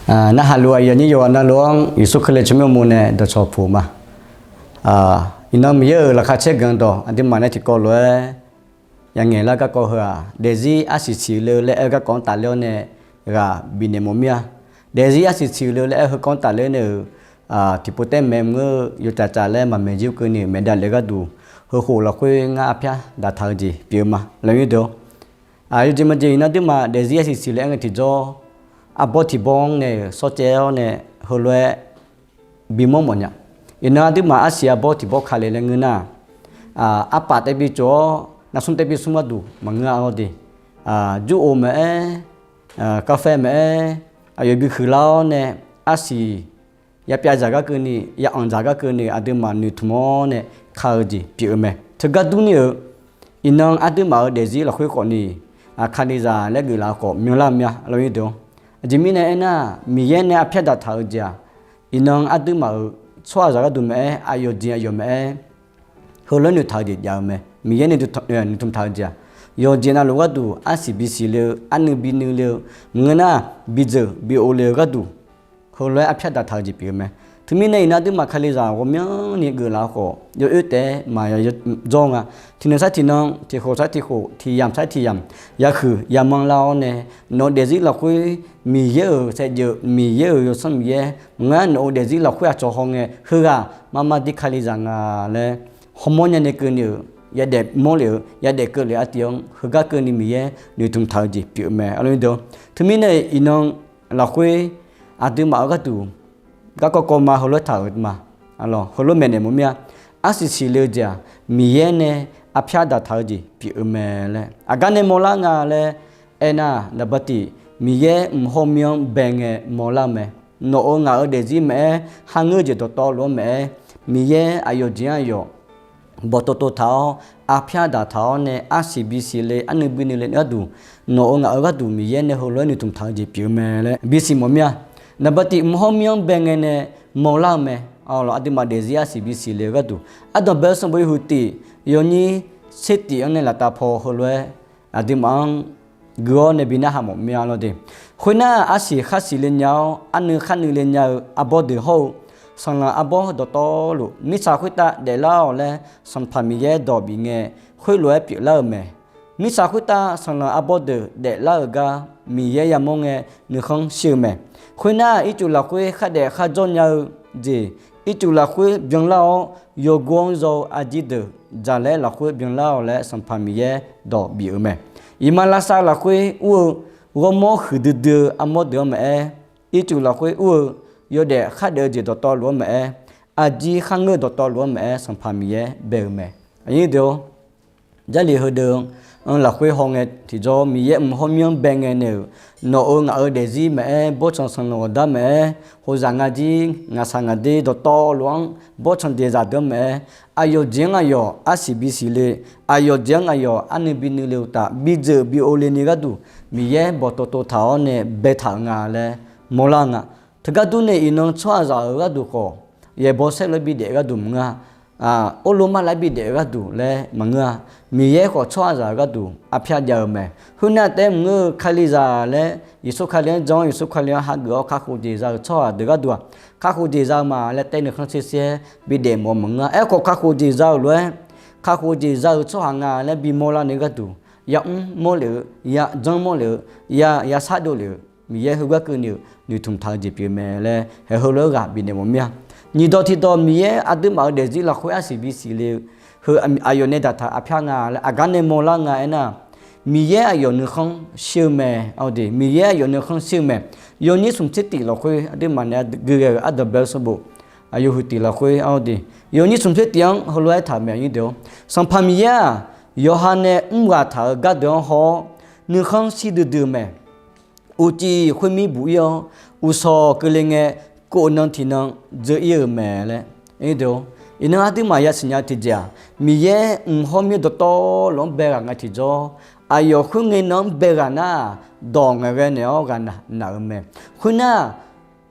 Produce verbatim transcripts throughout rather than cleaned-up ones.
Narhaq luf aqyuif aqnyir yawqghaq navluf-anr Yeqsur Kali tsawrmyanr uqmov nae dawqcawq puq ma. Iqnan Miqyaer-euq laqkhaq caer ganq dawq aqduimaf nae tiqkawv lof-aer ya ngaeq lar garkawv heu-aq, daefzir arsiq siqle-eu laer aer-eu garkawv-anr tafler-awr nae ghaq bifnaeq mawf mir-a. Daefzir arsiq siqle-eu laer aer-eu heu kawv-anr tafler nae-euq tiqpov taer maeq mr-eu yawtsaf tsaf laer maqmaeq jir keuvni maeq davlef-eu gharduq, heukhof lafkhoer ngar arpyar daqtaq-eu jeq pyeuf-eu ma, lafnyir deuq-awr. Aqyawf jeq maqjeq iqnan aqduimaf daefzir arsiq siqle aer ngae tiqjawr, arbawr tiqbawr-anr nae-euq sawrcaev-awr nae heulof-aer bimawr mawfnya. Iqnan aqduimaf arsiq arbawr tiqbawr kale laer ngeur nar, arpaf taev bi tsof-awr navsmr taev bi smr gharduq maqngeur-a lawr de. Jur of maeq-aer, kavfae maeq-aer, aqyawf bi huiqlar-awr nae arsiq ya pyav dzaq gar keuvni, ya anq dzaq gar keuvni aqduimaf noeqtmq-awr nae ka-eu jeq pyeuf-eu mae. Teugar durni-euq, iqnan aqduimaf-euq daefzir lafkhoer khawfni, Kalizaq laer geuflaf-eu khawf myanlar-eu mya, lafnyir deuq-awr. Aqjeq mirnae aernar, Miqyaer nae arpyar daqtaq-eu jeq-aq, iqnan aqduimaf-euq tsawrhaqzaq gharduq maeq-aer, aqyawf jeq aqyawf maeq-aer, heulof-aer noeqtaq-eu jeq jav-eu mae. Miqyaer noeqtmq taq-eu jeq-aq, yawqjeq navluf gharduq arsiq bisiq le-eu, arnuiv binuiv le-eu, maqngeur nar, bidzeuq bi-o le-eu gharduq, heulof-aer arpyar daqtaq-eu jeq pyeuf-eu mae. Teumirnae iqnan aqduimaf Kalizaq ghawqmyanrni geuflaf-eu khawf, yawoer taef-aer maqya jawr nga. Tiqnan sar tiqnan, tiqkhof sar tiqkhof, tiqyamq sar tiqyamq, yahuiq yamanr lar-awr nae, nawq-eu daefzir lafkhoer Miqyaer-euq saevdzeuf, Miqyaer-euq yawsanr Miqyaer maqngeur, nawq-eu daefzir lafkhoer aqcawq haw ngae, heughaq marmar dir Kalizaq nga laer hawmawr nyani keuvni-euq, yadaef mawr lef-eu, yadaef keuv lef-eu artiv-anr heugar keuvni Miqyaer noeqtmq taq-eu jeq pyeuf-eu mae, lafnyir deuq-awr. Teumirnae iqnan lafkhoer aqduimaf-euq gharduq garkawv kawv ma heulof-aer taq-euq ma. Heulof maeqnaeq mawf mir-a. Arsiq siqle-eu jeq-aq, Miqyaer nae arpyar daqtaq-eu jeq pyeuf-eu mae laer aqgar nae mawrlar nga laer aernar, naqbatiq Miqyaer mq hawr mir-anr bae ngae mawrlar-eu mae. Nawq-euq ngaq-euq daefzir maeq-aer, kharngeur-eu jeq dawqtawvluf-anr maeq-aer, Miqyaer aqyawf jeq-anr aqyawf bawqtov tov taq-awr, arpyar daqtaq-awr nae arsiq bisiq le, arnuiv binuiv le gharduq, nawq-euq ngaq-euq gharduq Miqyaer nae heulof-aer noeqtmq taq-eu jeq pyeuf-eu mae laer bisiq mawf mir-a. Naqbatiq mq hawr mir-anr bae ngae nae mawrlar-eu mae. Aqduimaf daefzir arsiq bisiq le-eu gharduq, ardanq bae-eu sanqbof yawhuiq tif, yawnyir tser tif-anr nae laftav paw heulof-aer aqduimaf-anr gui-awr nae bi narhaq mawf mir-a lawr de. Khoernar, arsiq khar siqle nya-awr, arnuiv khar nuiv le nya-eu arbawr deuq hawr-eu, sanqlanq arbawr dawqtawvluf mirtsaq khoertav daeflar-awq laer Sanqpaq Miqyaer dawq bif ngae, khoerlof-aer pyeuflar-euq mae. Mirtsaq khoertav sanqlanq arbawr deuq daeflar-euq gar Miqyaer yamawr ngae nuikhanr shir-eu mae. Khoernar, ircuf lafkhoer khardaef kharjawr nya-eu jeq, ircuf lafkhoer byanlar-awr yawgor-anr zaw-eu arjir deuq dzaqlaer lafkhoer byanlar-awq laer Sanqpaq Miqyaer dawq bif-eu mae. Iqmalavshav lafkhoer ur-eu ghawrmawr huiqdui dui-eu armawr deuq-anr maeq-aer, ircuf lafkhoer ur-eu yawdaef khardaef-eu jeq dawqtawvluf-anr maeq-aer, arjir kharngeur-eu dawqtawvluf-anr maeq-aer Sanqpaq Miqyaer bae-eu mae. Aqnyir deuq-or, Jarlif heudeuq-anr lafkhoer hawngae tiqjawr, Miqyaer mq hawr mir-anr bae ngae nae-euq, nawq-euq ngaq-euq daefzir maeq-aer, bawrtsanq sanqlanq ghawqdar maeq-aer, hozaq nga jir ngaqshaq ngaq der dawqtawvluf-anr bawrtsanq jeqzaq deuq-anr maeq-aer, aqyawf jeq-anr aqyawf arsiq bisiq le, aqyawf jeq-anr aqyawf arnuiv binuiv le-eu uqtaf, bidzeuq bi-o le ni gharduq, Miqyaer bawqtov tov taq-awr nae baetaq-euq nga laer mawrlar-eu nga. Teugar durni iqnan tsawrhaqzaq-euq gharduq khawf, yaeqbawq saerlof-aer bidaef-eu gharduq maqngeur-a. Orlov marlaf-aer bidaef-eu gharduq laer maqngeur-a. Miqyaer khawf tsawrhaqzaq-euq gharduq arpyar jav-eu mae. Khoernar taef-aer maqngeur-eu, Kalizaq laer Yeqsur Kali-anr jan-awr, Yeqsur Kali-anr hageuf-awr kakhof jeq za-euq tsawrhaq deuq gharduq-aq, kakhof jeq za-eu ma laer taef nuikhanr tser tser-aer bidaef mawf-eu maqngeur-a. Aerkhawf, kakhof jeq za-euq lof-aer, kakhof jeq za-euq tsawrhaq nga laer bimawr larni gharduq, yamr mawr lef-eu, yajanr mawr lef-eu, ya yashar dov lef-eu, Miqyaer heugar keuvni-euq noeqtmq taq-eu jeq pyeuf mae laer haeq heulof-aer ghaq bifnaeq mawf mir-a. Nyiq dawq tiq dawq, Miqyaer aqduimaf-euq daefzir lafkhoer arsiq bisiq le-eu heu aqyawf nae daqtaq arpyar nga laer aqgar nae mawrlar nga aernar, Miqyaer aqyawf nuikhanr shir-eu mae. Aqde, Miqyaer aqyawf nuikhanr shir-eu mae. Yawnyir smq tser tif lafkhoer aqduimaf nae gui ghae-euq ardanq bae-eu sanqbof aqyawf huiq tif lafkhoer aqde, yawnyir smq tser tif-anr heulof-aer taq-euq mae, aqnyir deuq-or. Sanqpaq Miqyaer-aq, yawqha nae mr ghaq taq-euq gardeuq-anr haw-awr, nuikhanr shir duidui-eu mae. Uqcif khoermir buq-ir-awr, uqshawq keuvle ngae, kov nan tiq nan dzeur-ir-euq mae laer. Iqnan aqduimaf yasiq nya-eu tiqjeq-aq, Miqyaer mq hawr mir dawqtawvluf-anr bae ghaq nga tiqjawr, aqyawf khoerngae nan-anr bae ghaq nar-aq, dawq ngaeqghae naeq-awr ghaq naq-euq mae. Khoernar,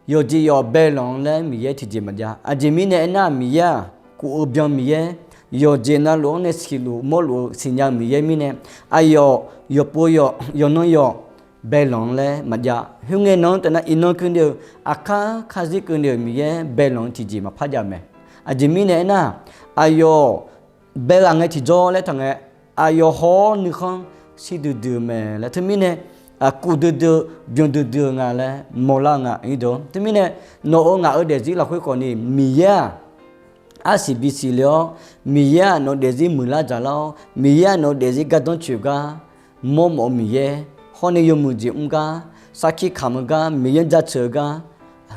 yawqjeq yawq bae lanq-anr laer Miqyaer tiqjeq maqjav. Aqjeq mirnae aernar, Miqyaer-aq, kof-eu byan Miqyaer, yawqjeq navluf-anr nae siqluf mawrluf-eu siqnya-eu Miqyaer mirnae, aqyawf yawqpov yawq, yawqnan yawq, baelanq-anr laer maqjav. Khoerngae nan-anr taef nar iqnan keuvni-euq aqkar karzir keuvni-euq Miqyaer baelanq-eu tiqjeq maqpar jav-eu mae. Aqjeq mirnae aernar, aqyawf baeghaq ngae tiqjawr laer taqngae, aqyawf haw-awr nuikhanr shir duidui-eu mae laer. Teumirnae, kuf duidui-eu byan duidui-eu nga laer mawrlar-eu nga. Teumirnae, nawq-euq ngaq-euq daefzir lafkhoer khawfni Miqyaer-aq, arsiq bisiq le-awr, Miqyaer-aq nawq-eu daefzir muiqlar dzaqlar-awr, Miqyaer-aq nawq-eu daefzir gardanr coeq gar mawrmawf-eu Miqyaer, hawr nae yawmuiq jeq mr gar, sarkir kamq-eu gar, Miqyaer jaceuq-eu gar,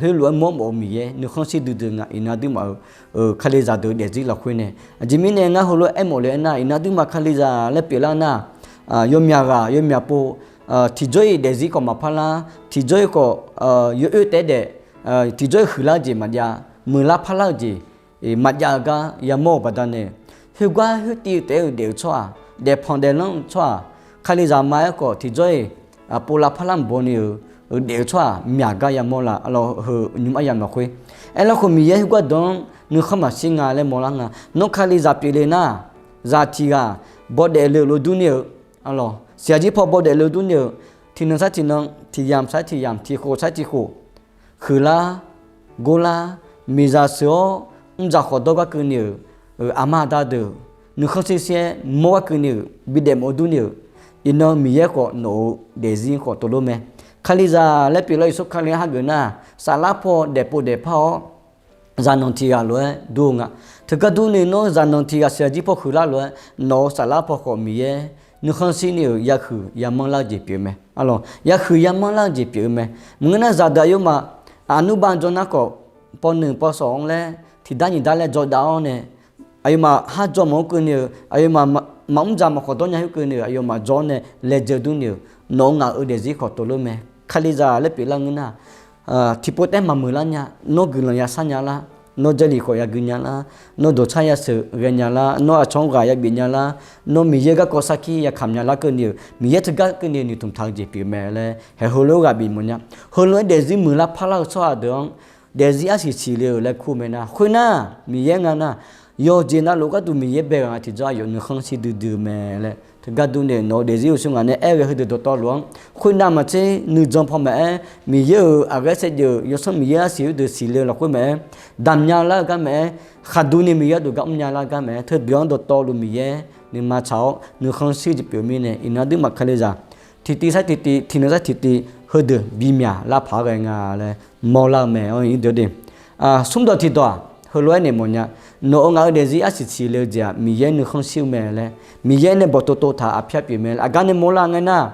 heulof-aer mawrmawf-eu Miqyaer nuikhanr shir duidui nga. Iqnan aqduimaf-euq Kalizaq deuq-eu daefzir lafkhoer nae, aqjeq mirnae ngar heulof-aer aermawf le aernar, iqnan aqduimaf Kalizaq laer pyeuflar nar, yawmyaq ghaq yawmyaq pov, tiqjawr-iq daefzir khawf maqpar lar, tiqjawr-iq khawf yawoer taef-aer daef, tiqjawr-iq huiqlar-eu jeq maqjav, muiqlar parlar-eu jeq maqjav-eu gar yamawr-euq baqdanae, khoergar khoertiv taef-aer-euq daef-eu tsawrhaq, daefpanq daeflanr-eu tsawrhaq, Kalizaq ma-aer khawf tiqjawr-iq povlav parlar mqbaw ni-euq daef-eu tsawrhaq myaq gar yamawr la. Arlawq heu nymr aryamq lafkhoer, aerlar khawf Miqyaer khoergar deuq-anr nuikhanr maqshir nga laer mawrlar nga. Nawr Kalizaq pyeufle nar, zaq tiq ghaq bawdaef le-euq lof durni-euq, arlawq siqyaq jir paw bawdaef le-eu durni-euq, tiqnan sar tiqnan, tiq yamq sar tiq yamq, tiq khof sar tiq khof, huiqlar, gorlar, miqzaq sheuq-awr mrdzaq khawf dawr gar keuvni-euq, aqma aqda deuq nuikhanr shir shir-aer mawr gar keuvni-euq, bidaef mawf-eu durni-euq, iqnan Miqyaer khawf nawq-euq daefzir khawf tov lor mae. Kalizaq laer pyeuflar Yeqsur Kali-anr hageuf nar, saflar paw daefpov daefpar-awr, zaqnanq tiq ghaq lof-aer dur-eu nga. Teugar durni nawr zaqnanq tiq ghaq siqyaq jir paw huiqlar lof-aer, nawq-euq saflar paw khawf Miqyaer nuikhanr shirni-euq yahuiq yamanr lar-eu jeq pyeuf-eu mae. Arlawq yahuiq yamanr lar-eu jeq pyeuf-eu mae. Maqngeur nar zaqdeuq aqyawfmaf aqnur ba jawr nar khawf, pawnuiq pawsawq-anr laer tiqdar nyiq dar laer jawrdav-awr nae, aqyawfmaf har jawr mawf-anr keuvni-euq, aqyawfmaf maqmr dzaq maqkhawf dawrnya khoer keuvni-euq, aqyawfmaf jawr-awr nae laejae-eu durni-euq, nawq-euq ngaq-euq daefzir khawf tov lor mae. Kalizaq laer pyeuflar ngeur nar, tiqpov taef-aer maqmuiq lar nya. Nawr guiqlanq yashar nya lar, nawr jarlif khawf yagui nya lar, nawr dawqtsar yasheuq ghae nya lar, nawr aqcawq-anr ghaq yabif nya lar, nawr Miqyaer garkawv sarkir yakamq nya lar keuvni-euq, Miqyaer teugar keuvni noeqtmq taq-eu jeq pyeuf mae laer haeq heulof-aer ghaq bif mawf nya. Heulof-aer daefzir muiqlar parlar-eu tsawrhaq deuq-anr, daefzir arsiq siqle-eu laer kur mae nar, khoernar Miqyaer nga nar, yawqjeq navluf gharduq Miqyaer bae ghaq nga tiqjawr aqyawf nuikhanr shir duidui-eu mae laer teugar durni nawq-eu daefzir uqshoe ngaq nae aer-eu ghae heudeuq dawqtawvluf-anr khoernav maqtser nuijan paw maqaer, Miqyaer-euq aqghaer saevdzeuf-euq yawsanr Miqyaer arsiq heudeuq siqle-eu lafkhoer maqaer, damq nya lar-eu gar maqaer, khaqduq ni Miqyaer dawq gar mr nya lar gar maqaer, teudeuq-anr dawqtawvluf Miqyaer nuima tsaq-awr nuikhanr shir jeq pyeuf-eu mirnae, iqnan aqduimaf Kalizaq tiqtiv sar tiqtiv, tiqnan sar tiqtiv heudeuq bimyaq lar paq-aer ghae nga laer mawrlar-eu mae. Anr-eu deuq de, smrdawq tiqdawq-aq heulof-aer naeq mawf nya. Nawq-euq ngaq-euq daefzir arsiq siqle-eu jeq-aq Miqyaer nuikhanr shir-eu mae laer, Miqyaer nae bawqtov tov taq-euq aqpyar pyeuf mae laer. Aqgar nae mawrlar ngae nar,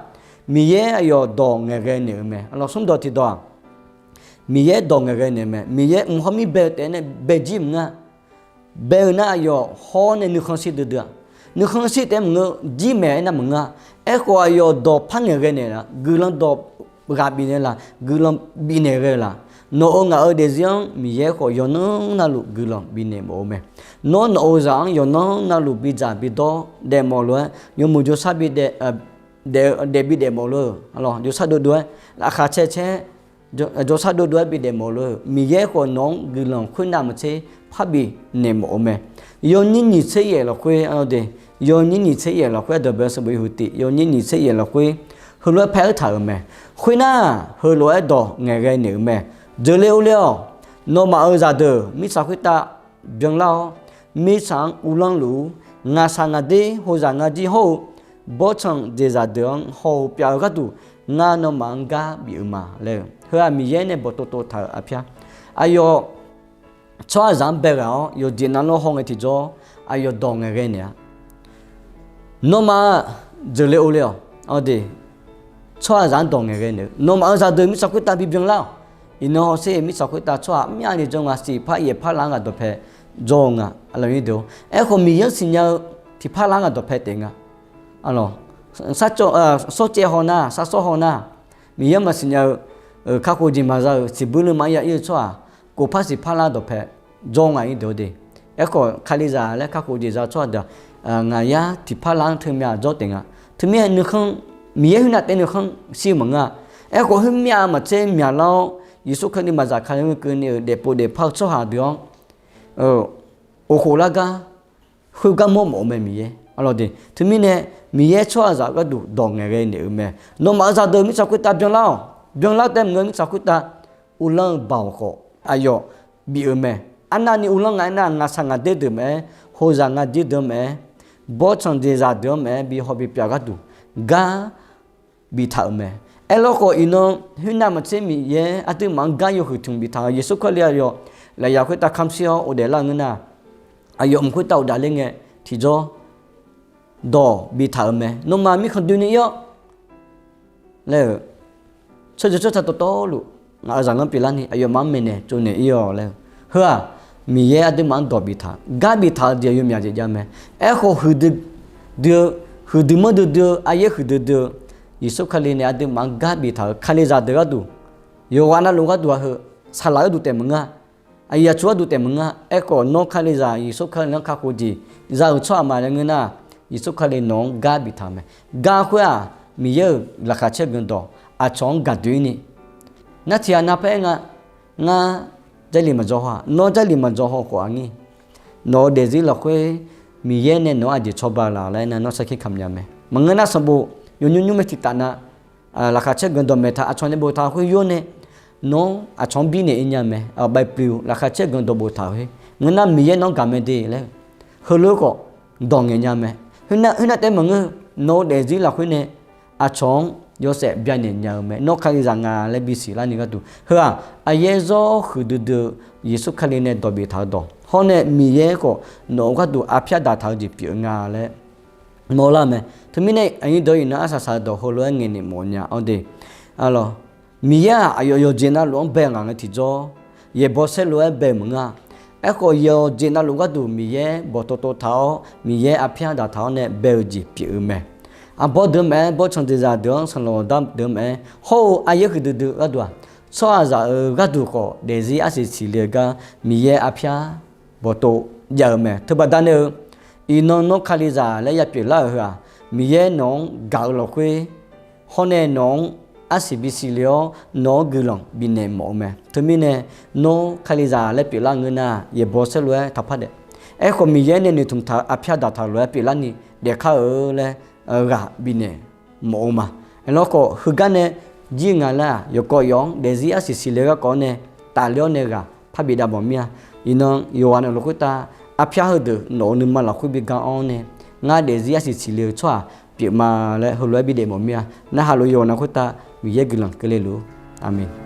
Miqyaer aqyawf dawq ngaeqghae naeq-eu mae. Arlawq smrdawq tiqdawq-aq, Miqyaer dawq ngaeqghae naeq-eu mae. Miqyaer mq hawr mir bae-eu taef-aer nae bae jir maqngeur-a. Bae-eu nar aqyawf hawr nae nuikhanr shir duidui-a. Nuikhanr shir taef-aer maqngeur, jir maeq-aer nar maqngeur-a. Aerkhawf aqyawf dawq par ngaeqghae naeq laf, guiqlanq dawq ghaq bifnaeq laf, guiqlanq bifnaeq ghae-eu laf. Nawq-euq ngaq-euq daefzir-anr Miqyaer khawf yawqnan navluf guiqlanq bifnaeq mawf-eu mae. Nawr nawq-euq zaq-anr yawqnan navluf bidzaq bidawr daef mawf lof-aer, yawmuiq jawrshar bidaef daef bidaef mawf lor-eu, jawrshar dovdov-aer, laqkhaq cae cae-aer, jawrshar dovdov-aer bidaef mawf lor-eu, Miqyaer khawf nawq-anr guiqlanq khoernav maqtser parbi naeq mawf-eu mae. Yawnyir nyiq tser yaef lafkhoer de, yawnyir nyiq tser yaef lafkhoer, Aqdaq-euq bae sanqbof yawhuiq tif, yawnyir nyiq tser yaef lafkhoer heulof-aer paer-aer taq-euq mae. Khoernar, heulof-aer dawq ngaeqghae naeq-eu mae. Jeuqle or ler-awq. Nawmaf-euq zaqdeuq mirtsaq khoertav byanlar-awr, mirtsaq-anr uvlanr luf-ur. Ngaqshaq ngaqder hozaq ngar jir hawr-eu bawrtsanq jeqzaq deuq-anr haw-eu pyav-eu gharduq, ngar nawmaf-anr gar bif-eu ma laer-eu. Heu-aq Miqyaer nae bawqtov tov taq-euq aqpyar. Aqyawf tsawrhaqzaq-anr bae ghaq-awr yawqjeq navluf haw ngae tiqjawr, aqyawf dawq ngaeqghae naeq-a. Nawmaf-aq, jeuqle or ler-awq. Awr de, tsawrhaqzaq-anr dawq ngaeqghae naeq-eu, nawmaf-euq zaqdeuq mirtsaq khoertav bibyan lar-awq. Iqnan hawsher mirtsaq khoertav tsawrhaq mrnya-ni jawr nga, siqpar yaeqpar lar-anr ghaq dawqpae jawr-eu nga. Aerkhawf Miqyaer-anr siqnya-eu tiqpar lar-anr ghaq dawqpae taef nga. Sawrcaev haw nar, sarsawr haw nar, Miqyaer-anr maqsiqnya-eu, kakhof jeq maqza-euq siqbuir nuima-anr ya ir-eu tsawrhaq, kof par siqpar lar dawqpae jawr nga ir deuq-awr de. Aerkhawf Kalizaq laer kakhof jeq za-eu tsawrhaq deuq-aq, ngaq yar tiqpar lar-anr teumyav jawr taef nga. Teumirnae nuikhanr, Miqyaer khoernav taef-aer nuikhanr shir-eu maqngeur-a. Aerkhawf khoermyav maqtser myaqlar-awr, Yeqsur Kali maqzaq ka-eu keuvni-euq daefpov daefpar-eu tsawrhaq deuq-anr, oqkhof lar gar, khoergar mawrmawf-eu mae Miqyaer. Teumirnae Miqyaer tsawrhaqzaq-eu gharduq dawq ngaeqghae naeq-euq mae. Nawmaf-euq zaqdeuq mirtsaq khoertav byanlar-awq. Byanlar taef maqngeur mirtsaq khoertav uvlanr-eu baoq khawf aqyawf bif-euq mae. Arnavni uvlanr nga aernar, ngaqshaq ngaqder deuq maqaer, hozaq ngaqdir deuq-anr maqaer, bawrtsanq jeqzaq deuq-anr maqaer, bi haw bi pyav gharduq gar biftaq-euq mae. Aerlawkhawf iqnan khoernav maqtser Miqyaer aqduimaf-anr gar yawhuiq tmq biftaq-eu Yeqsur Kali aqyawf lafyaq khoertav kamq shir-awr ghofdaef lar-eu ngeur nar, aqyawf mq khoertav ghofdaef ler ngae tiqjawr dawq biftaq-euq mae. Nawmaf mirkhanq doeni ir-awr laer-euq, tsawrjeuq tsawrca dawqtawvluf ngaq-euq zaqlanr pyeuflarni aqyawfmaf-anr maeqnaeq tsovnaeq ir-awq laer-eu. Heu-aq, Miqyaer aqduimaf-anr dawq biftaq, gar biftaq-eu jeq yawmyaq jeq jav mae. Aerkhawf huiqdui dui-eu, huiqdui manrdui dui-eu, aryaer huiqdui dui-eu, Yeqsur Kali nae aqduimaf-anr gar biftaq-euq Kalizaq deuq gharduq, yawqghaq navluf gharduq-a heu, saqlaq gharduq taef maqngeur-a, aqyuif aqtsu gharduq taef maqngeur-a. Aerkhawf nawr Kalizaq Yeqsur Kali-anr kakhof jeq za-euq tsawrhaq ma laer ngeur nar, Yeqsur Kali nawq-anr gar biftaq-euq mae. Gar khoer-aq, Miqyaer-euq laqkhaq caer ganq dawq aqcawq-anr gaqdoe-ir ni, nar tiq ghaq nav paer nga, ngar Jarlif maqdzawr haw-a. Nawr Jarlif maqdzawr haw khawf-a ngir, nawq-eu daefzir lafkhoer Miqyaer nae nawq-anr aqjeq cawba laf laer nar, nawr sarkir kamq nya mae. Maqngeur nar sanqbof yawnymr nymr mae tiqtaf nav, laqkhaq caer ganq dawq maeq taq aqcawq nae boftaq khoer yawr nae, nawr aqcawq-anr birnaeq ir nya mae. Aqbae pyeuf-eu laqkhaq caer ganq dawq boftaq khoer ngeur nar, Miqyaer nawq-anr gaq mae de laer, heulof-aer khawf dawq ngaeq nya mae. Khoernar taef maqngeur, nawq-eu daefzir lafkhoer nae aqcawq-anr yawshaef byanaeq nya-eu mae. Nawr Kalizaq nga laer bisiq larni gharduq, heu-aq, aryaer zawr huiqdui dui-eu Yeqsur Kali nae dawq biftaq-eu dawq hawr nae Miqyaer khawf nawq-eu gharduq arpyar daqtaq-eu jeq pyeuf-eu nga laer mawrlar-eu mae. Teumirnae aqnyir deuq-eu iqnan arsaq saq-eu dawq heulof-aer ngaeqnaeq mawf nya-awr de, Miqyaer-aq aqyawf yawqjeq navluf-anr bae ngaq ngae tiqjawr, yaeqbawq saerlu-aer bae-euq maqngeur-a. Aerkhawf yawqjeq navluf gharduq Miqyaer bawqtov tov taq-awr Miqyaer arpyar daqtaq-awr nae bae-eu jeq pyeuf-eu mae. Arbawr deuq maqaer, bawrtsanq jeqzaq deuq-anr sanqlanq ghawqdar deuq maqaer, hawr-eu aryaer huiqdui dui gharduq-aq, tsawrhaqzaq-euq gharduq khawf daefzir arsiq siqle-eu gar Miqyaer arpyar bawqtov jav-eu mae. Teubaqda nae-eu, iqnan nawr Kalizaq laer ya pyeuflar-euq heu-aq, Miqyaer nawq-anr gaq-eu lafkhoer hawr nae nawq-anr arsiq bisiq le-awr nawq-anr guiqlanq bifnaeq mawf-eu mae. Teumirnae nawr Kalizaq laer pyeuflar ngeur nar, yaeqbawq saerlu-aer taqpar daef. Aerkhawf Miqyaer nae noeqtmq taq-eu arpyar daqtaq-eu lof-aer pyeuflarni daefkar-eu laer ghaq bifnaeq mawf-eu ma. Aerlawkhawf heugar nae jir nga laer-aq, yawqkawv yawf-anr daefzir arsiq siqle-eu garkawv-awr nae tafle-awr nae ghaq parbi dav mawf mir-a. Iqnan yawqghaq navluf khoertav arpyar heudeuq nawq-euq nuima lafkhoer bi ga-awr nae, ngar daefzir arsiq siqle-eu tsawrhaq pyeufma laer heulof-aer bidaef mawf mir-a. Narhaq lof yawqghaq navluf khoertav Miqyaer guiqlanq keuvle luf-ur. Aqmeq.